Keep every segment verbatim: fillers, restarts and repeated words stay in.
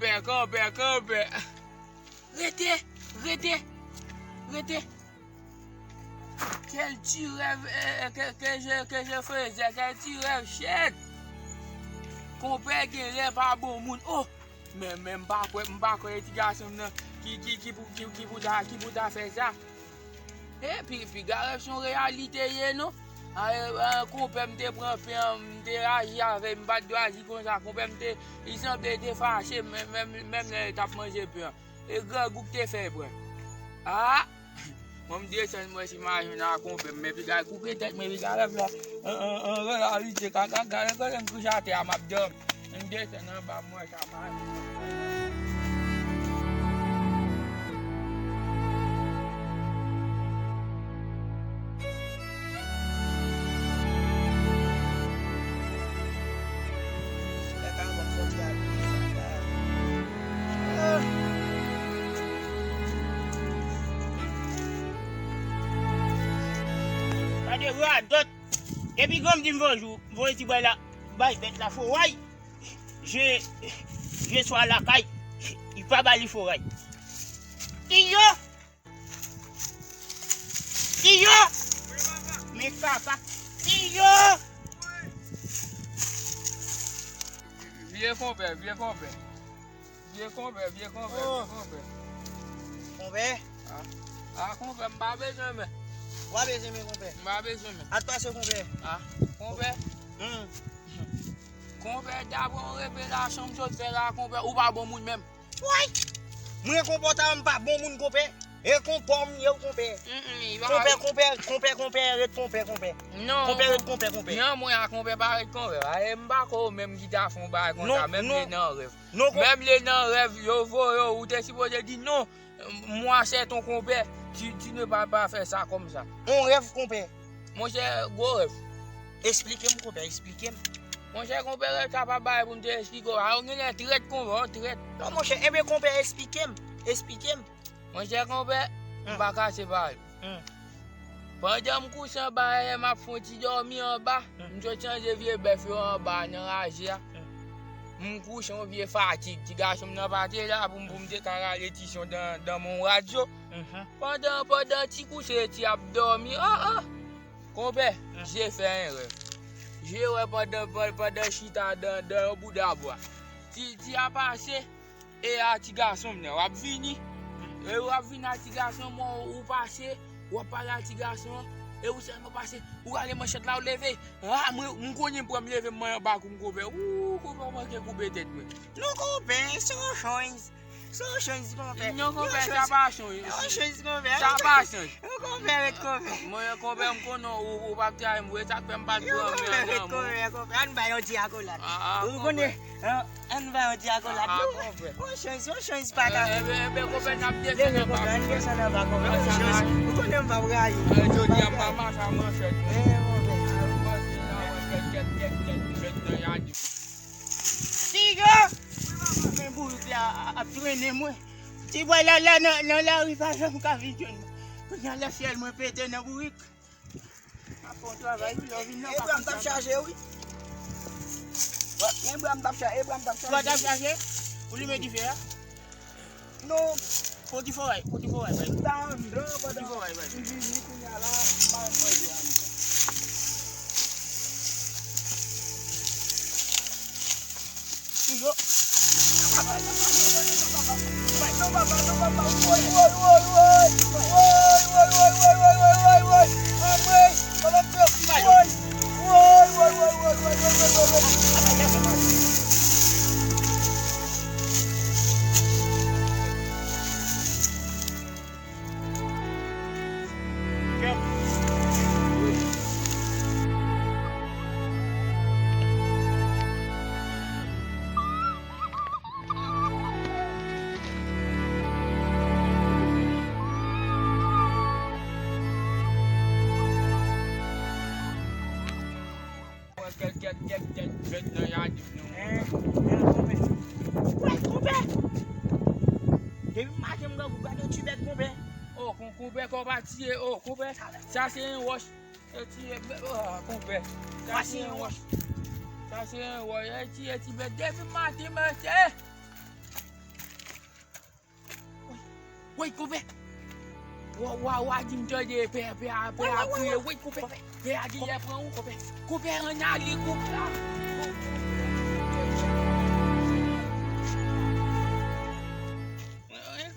Konpè, konpè, konpè. Rete, rete, rete. Kèl ti rèv, eh, eh, ke, ke je, ke je faisais, kèl ti rèv, shit. Konpè genlè pa bon moun. Oh, men, men m pa kwè, m pa kwè e ti gason m nan ki, ki, ki pou, ki, ki pou ta, ki pou ta fè sa. E pi, piga rèv se yon reyalite ye, non. A, e, e, konpè m te pran pen an, m te aji avè l, m pa t dwe aji konsa. Konpè m te, li sanble te fache, menm, menm, menm lè l t ap manje pen an. E grangou k te fè l pran. A! Mwen m desann, mwen si m al jwenn ak konpè m, men piga l koupe tèt mwen, piga rèv la. An, an, an, reyalite, ka, ka, ka, kote m kouche atè a, m ap dòmi. M desann anba, m wè sa pase. Gade radòt. Epi granm di m voye jou, voye ti bway la, bay bèt la foway. Je, je swa lakay, li pa ba li foway. Tiyo! Tiyo! Men kaka. Tiyo! Vye konpè, vye konpè. Vye konpè, vye konpè, vye konpè. Konpè? A, a, konpè, m pa bezwen men. W a bezwen men, konpè? M pa bezwen men. Al pase, konpè. A, konpè. Hmm. Konpè, daprè yon revelasyon m sot fè la, konpè, ou pa bon moun menm. Woy! Mwen konpòtaman m pa bon moun, konpè. E konpè w m ye w, konpè. Mm, mm, li pa Konpè, konpè, konpè, konpè, ret konpè, konpè. Non. Konpè ret konpè, konpè. Non, mwen a konpè pa ret konpè. A, e m pa kwè ou menm ki ta fè yon bagay konsa, menm lè nan rèv. Non, menm lè nan rèv, yo voye w, ou te sipoze di non. Moi, c'est ton compère. Tu, tu ne vas pas faire ça comme ça. On rèv, konpè. Monchè, gwo rèv. Esplike m, konpè, esplike m. Monchè, konpè, rèv sa pa bagay pou m te esplike w. A, ou genlè trèt konpè, w trèt. Non, monchè, enben, konpè, esplike m. Esplike m. Monchè, konpè, m pa kache pale. Hmm. Pandan m kouche anba, m ap fè yon ti dòmi anba. Hmm. M sot chanje vye bèf yo anba nan raje a. Hmm. M kouche yon vye fatig. Ti gason m nan pa te la pou m, pou m te ka rale ti son dan, dan mon radyo. Mhm. Pandan, pandan ti kouche, ti ap dòmi. Oh, oh! Konpè, je fè yon rèv. Je wè pandan, pandan chita dan, dan yon bouda bwa. Ti, ti a pase, e a ti gason m nan, w ap vini. E w ap vini a ti gason m, ou, ou pase, w ap pale a ti gason an, e ou sèlman pase, ou rale manchèt la, ou leve. A, mwen, m konnen m pran m leve, m manyen anba kou m konpè. Ou, konpè, w manke koupe tèt mwen. Non, konpè, se yon chans. Se yon chans, konpè. Non, konpè, sa pa chans. Yon chans, konpè. Sa pa chans. Yon konpè, ret konpè. Mwen, konpè, m konnen ou, ou p ap trayi m vre, sa k fè m pa t pran men nan men w. Konpè, ret konpè, konpè. Ann bay yon ti akolad. Ou konnen, ann bay yon ti akolad. Non, yon chans, yon chans pa ka fèt. Enben, enben, konpè, n ap desann anba, konpè. Ann desann anba, konpè. Yon chans. Ou konnen m p ap rayi w. Jodi a, m pa mache a manchèt. Eh, konpè. Siga! Men bourik la ap trennen mwen. Ti bwa la, la, nan, nan lari, pa janm ka vin jwenn mwen. Kounye a, lè fyèl mwen pete nan bourik. M ap fè yon travay, wi, lè w vin nan, pa konn sa. E bra m t ap chaje, wi. Men bra m t ap chaje, e bra m t ap chaje. Bra t ap chaje? Ou limen dife a? Non. Fò ti fò bay, fò ti fò bay, bay. M ta anndan pandan m vini kounye a la, m pa manje anndan. Yo. Non, papa, non, papa, woy, woy, woy, woy. Woy, woy, woy, woy. Anmwey, kòlòt yo. Woy. Woy, woy, woy. Wè kèk, kèk, kèk, kèk bèt nan jaden nou. Wè, konpè! Depi m mache, m grangou, gade yon ti bèt, konpè. Oh, kon, konpè, kò pa tiye, oh, konpè. Sa se yon wòch. E tiye bèt, oh, konpè. Sa se yon wòch. Sa se yon wòch. E tiye ti bèt. Depi maten, mesye. Woy, konpè. Wa, wa, wa, di m tande pè, pè a, pè a kriye. Woy, konpè. Pè a di lè pran ou, konpè. Konpè, ann ale, konpè.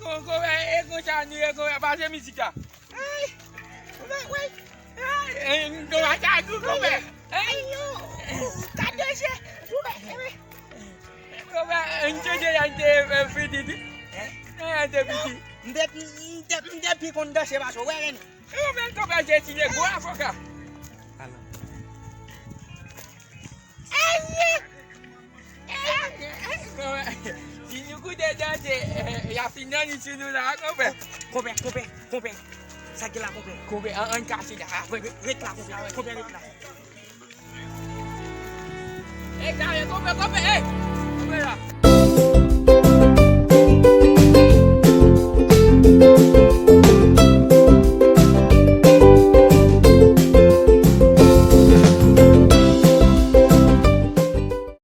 Konpè, e konsa nou ye, konpè, pase mizik la. Ay, konpè, woy. Ay, konpè, sa dou, konpè. Ay, yo, ka deje, konpè. Konpè, m te deja te piti tou. An te piti. M te, m te, m te pi konn danse pase w, wè, men. Konpè, konpè, se ti nèg gwo avoka. Ala. Ay! Konpè, si nou koute danse, y a fin nan li sou nou la, konpè. Konpè, konpè, konpè. Sa ki la, konpè. Konpè, an, ann kache la. Ret, ret la, konpè. Konpè, ret la. Ey, sa ye, konpè, konpè, ey! Konpè la.